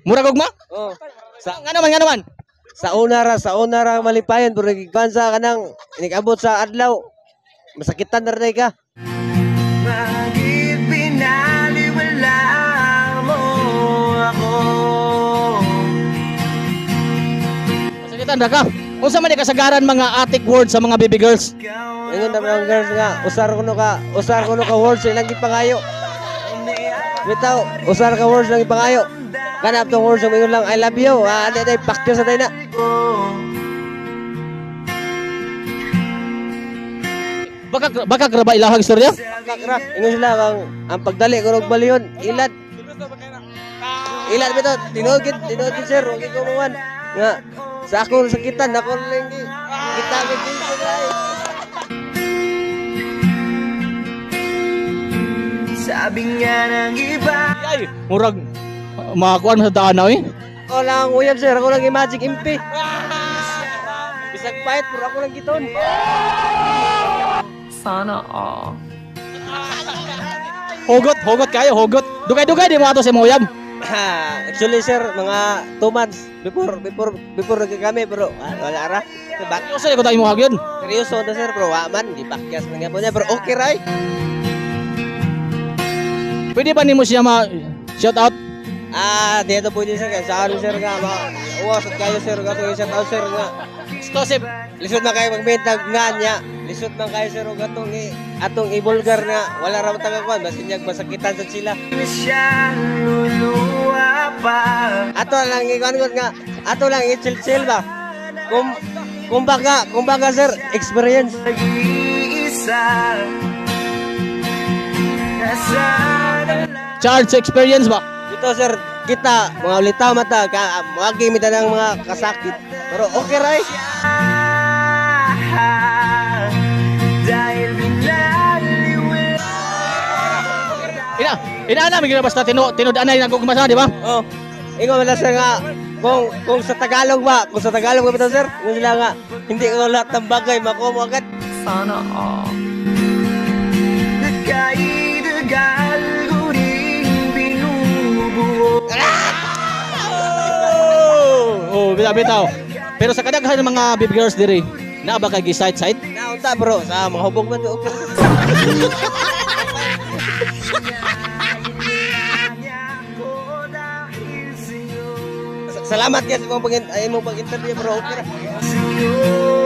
Murag ugma? Oh. Sa nga naman, nga naman. Sa una ra malipayon, pero nagigpan sa kanang inikabot sa adlaw. Masakitan na rin ka. Bakit pinaliwala mo ako? Masakitan ra ka. Unsa man ni kasagaran mga atik words sa mga baby girls? Ingon na mga girls nga, usar kuno ka words ilang gipangayo. Bitaw, usar ka words lang gipangayo. Kanap tong words ingon lang "I love you." Ah, di day pakyo sa day na. Baka ra ba ilahang istorya? Kakra, ingon sila ang pagdali ko og baliyon, ilad. Ilad bitaw, tinuod gid, tinuod gid sir, wag ko muwan. Nga sa akong sakitan ako lang gi. Kita gid dito ay. Sabi nga ng iba. Ay, murag makakuan sa daan na eh. Ako lang ang uyab sir, ako lang i-magic MP. Bisag pahit, pero ako lang giton. Sana all. Hugot, hugot kayo, hugot. Dugay-dugay di mo ato sa imong uyab. Actually sir, mga 2 months before nagkakami, pero wala ra. Bak Seryoso ko tayo mo yun. Seryoso na sir, pero wa man, gibakyas man gyapon niya, pero okay ra. Pwede ba nimo siya ma shout out? Ah, dito pwede sir kay saan sir nga ma. Uwas at kayo sir nga to shout out sir nga. Exclusive. Lisod man kayo magbentag nga niya. Lisod man kayo sir og atong atong ibulgar nga wala ra man tagakuan basin niyag masakitan sad sila. Siya luluwa pa. Ato lang ikuan ko nga, ato lang i-chill-chill ba. Kung kumbaga sir, experience. Nag-iisa. Nasaan Charge experience ba? Ito sir, kita mga ulitaw mata ka moagi mi tanang mga kasakit. Pero okay ra eh. Dahil binaliwala. Ina, ina na mi basta tinud anay nagugma sa, di ba? Oh. Ingon man lang sir nga kung sa Tagalog ba, kung sa Tagalog ba ito sir, ingon sila nga hindi ko lahat ng bagay makuha mo agad. Sana all. Kahit tagal ko rin binubuo. Oh, bitaw bitaw. Pero sa kadaghan ng mga baby girls diri, naa ba kay gi-site site? Naunta bro, sa mga hubog man to. Okay. Salamat kay sa imong pag-interview bro. Okay ra. Sa'yo.